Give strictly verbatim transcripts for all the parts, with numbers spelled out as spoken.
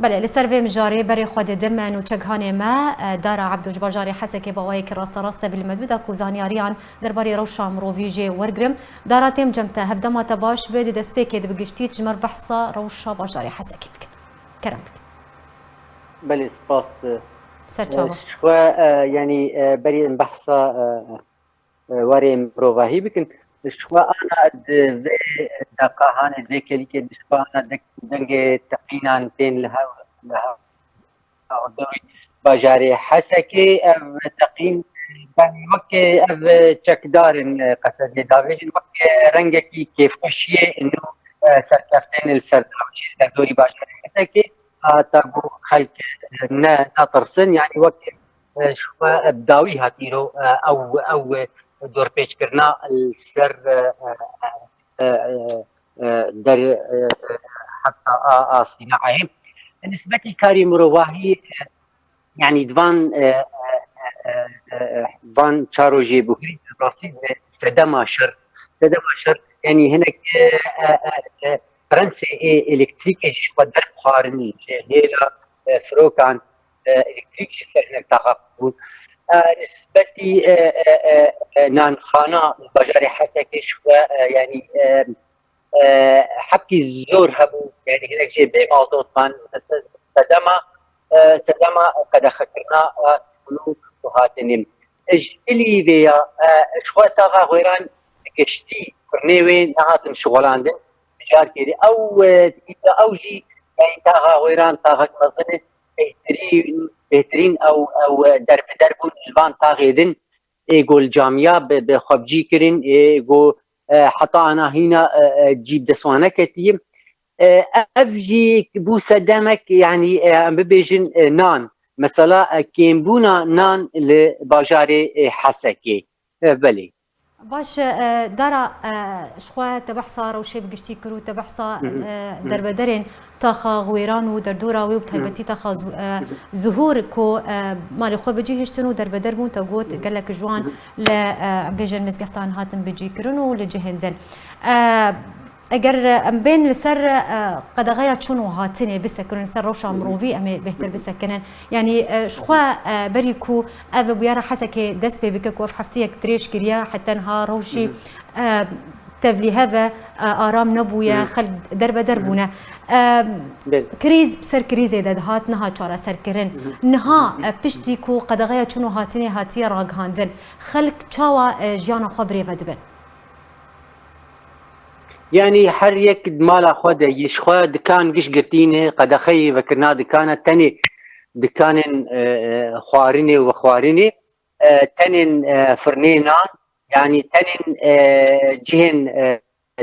Belê, li ser vê mijarê berê xwe didim nûçeghanê me, e, Dara Ebdo ji bajarê Hesekê bi awayekî rasterast tevlî me dû da ku zanyariyan derbarê rewşa mirovî jê wergirim. Dara, têm cem te, hevdema te baş be, di destpêkê de bi giştî ji me re behsa rewşa bajarê Hesekê bike. Kerem bike. Belê, spas. Ser çava. Ji xwe, e, yanî, e, berî em behsa, e, e, warê mirovahî bikin. Ji xwe ana di vê deqahanê, di vê kelîkê de ji xwe ana dek-, dengê teqînan tên li hev, li hev dewrî bajarê Hesekê. Ev teqîn, yanî weke ev çekdar in, e, qesedê davêjin, weke rengekî kêfxweşiyê û, e, serkeftên li ser dawî li derdorî bajarê Hesekê. Heta ku xelk, e, ne, netirsin, yanî weke, e, ji xwe, e, bi dawî hat îro, e, ew, ew, e, dorpêçkirina li ser, e, e, e, e, e, der, e, e, heta a, a Sînayê. Nisbetî karî mirovahî, e, yanî di van, e, e, e, e, e, van çar rojê bihurî, rastî di sedema şer, sedema şer, yanî hinek, e, e, e, e, prensê ê elektrîkê jî ji xwe derb xwarinî, ji hêla, e, firokan, e, elektrîk jî ser hinek taxa bûn. E, nisbetî, e, e, e, e, nanxana bajarê Hesekê ji xwe, e, yanî, e, e, hepkî zor hebû, yanî hinek jê bê mazot man, sedema, e, sedema qedexekirina, e, û hatinê. Ji bilî vê ya, e, ji xwe taxa xwêran giştî, firnê wê nehatin şixulandin, mijarkê dî. Ew, e, îta ew jî, yanî taxa xwêran taxek mezin e, bêhtirîn, bêhtirîn ew, ew, e, derbider bûn li van taxê din, ê ku li camiya bi, bi xwe bi cî kirin, ê ku, e, heta ana hîna, e, e, cî bi dest wan neketiyî. E, ev jî bû sedemek, yanî, e, em bibêjin, e, nan. Mesela, e, kêmbûna nan li bajarê, e, Hesekê. E, belê. Baş e, Dara, e, ji xwe te behsa rewşê bi giştî kir û te behsa, Hı hı. e, Hı. derbederên taxa Xwêran û derdora wê û bi Hı. taybetî taxa zu-, e, Hı hı. Zuhûr ku, e, malê xwe bi cî hiştin û derbeder bûn, te got Hı hı. gelek ji wan Hı hı. li, e, em bêjin mizgeftan hatin bi cî kirin û li cihên din. E, eger, e, em bên li ser, e, qedexeya çûn û hatinê bisekirin, li ser rewşa Hı hı. mirovî em ê bêhtir Hı hı. bisekinin. Yanî, e, ji xwe, e, berî ku ev bûyera Hesekê dest pê bike ku ev heftiyek dirêj kiriye, heta niha rewşî, Hı hı. e, tevlîhev e, e, aram nebûye, Hı hı. xelk derbeder Hı hı. bûne. E, Belê. Krîz bi ser krîzê de dihat, niha çareserkirin. Hı hı. Niha, Hı hı. e, piştî ku qedexeya çûn û hatinê hatiye ragihandin, xelk çawa, e, jiyana xwe birêve dibin? Yanî her yek di mala xwe de yê, ji xwe dikan giş girtî ne, qedexeyê vekirina dikana tenê dikanên, e, e, xwarinê û vexwarinê, e, tenên, e, firnê nan, yanî tenên, e, cihên, e,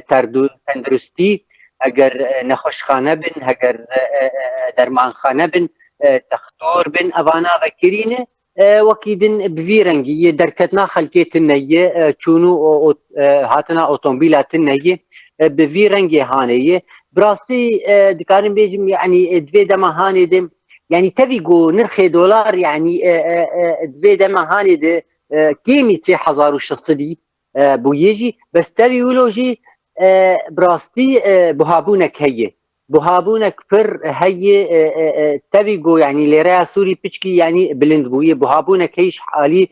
terdu-, tenduristî, heger, e, nexweşxane bin, heger, e, e, e, dermanxane bin, e, textor bin, evana vekirî ne. E, wekî din bi vî rengî yê derketina xelkê tune ye, e, çûn û o-, o-, e, hatina otomobîla tune ye, e, bi vî rengê hanê ye. Bi rastî, e, dikarim bêjim, yanî, e, di vê dema hanê de, yanî, tevî ku nirxê dolar, yanî, e, e, e, di vê dema hanê de, e, kêmî sê hezar û şeş sedî, e, bûye jî, bes tevî wilo jî, e, bi rastî, e, buhabûnek heye. Buhabûnek pir heye, e, e, e, tevî ku, yanî, lêreya Sûrî piçkî, yanî, bilind bûye. Buhabûnek heye ji alî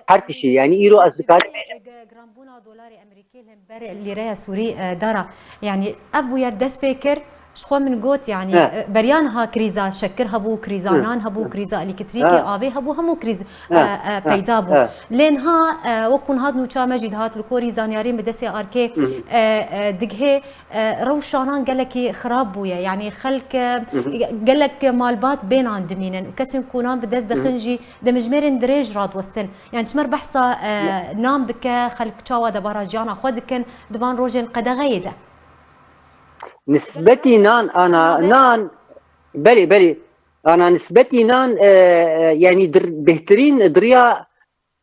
her tiştî. Yanî, îro ez dikarim bêjim. Giranbûna dolarê Amerîkî li hember lîreya Sûrî, e, Dara. Yanî, ev bûyer dest pê kir, ji xwe min got, yanî, He. e, beriya niha krîza şekir hebû, krîza Hı. nan hebû, Hı. krîza elektrîkê, He. avê hebû, hemû krîz, He. e, e, He. peyda bû. He. Lê niha, e, wek ku niha nûça me jî dihat li korî zanyariyên bi destê arkê, Hı hı. e, e, digihê, e, rewşa nan gelekî xirab bûye. Yanî xelk, e, Hı hı. gelek malbat bê nan dimînin û kesên ku nan bi dest Hı hı. dixin jî demijmêrên dirêj radiwestin. Yanî çimer behsa, e, Ya. nan bike, xelk çawa debara jiyana xwe dikin di van rojên qedexeyê de? Nisbetî nan, ana, nan, belê, belê. Ana nisbetî nan, e, e, yanî dir-, bêhtirîn di riya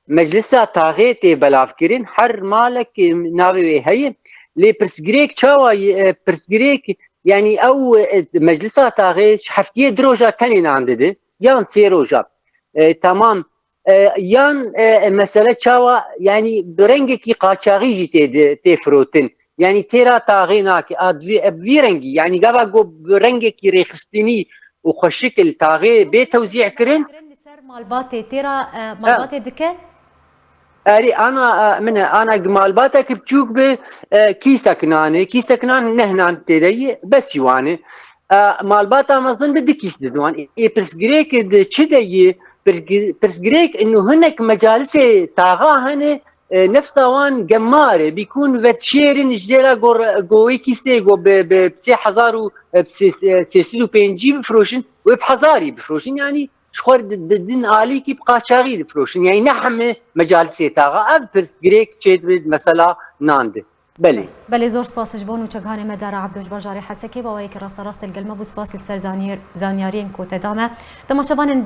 Meclisa Taxê tê belavkirin. Her malek, e, navê wê heye. Lê pirsgirêk çawa ye, e, pirsgirêk, yanî ew, e, Meclisa Taxê ji heftiyê du roja tenê nan dide, yan sê roja. E, temam. E, yan, e, mesele çawa, yanî bi rengekî qaçaxî jî tê di, tê firotin. Yanî têra taxê nake. A, di vî, e, bi vî rengî, yanî gava ku bi rengekî rêxistinî û xweşik li taxê bê tewzî kirin. Li ser malbatê têra e, malbatê dike. Erê, ana e, min e, ana malbatek biçûk bi e, kîsek nanê, kîsek nan neh nan tê de yî, besî wan e. E, malbata mezin bi du kîs didin wan. Ê pirsgirêk di çi de yî? Pirsgi- Pirsgirêk inu hinek mecalisê taxa hene, e, nefsa wan gemar e, bîkûn vedşêrin ji dêla gor- go wê kîsê go bi bi sê hezar û sê sed û pêncî bifroşin, wê bi hezarî bifroşin, yanî ji xwe di- di- din alîkî bi qaçaxî difiroşin. Yanî ne hemî mecalisê taxa ev pirsgirêk çêdibe di mesela nan de. Belê. Belê, zor spas ji bo nûçeghanê me Dara Ebdo ji bajarê Hesekê, bawayekî rasterast li gel me bû. Spas li ser zaniyar- zaniyariyên ku te da me. Temaşevanên birêz,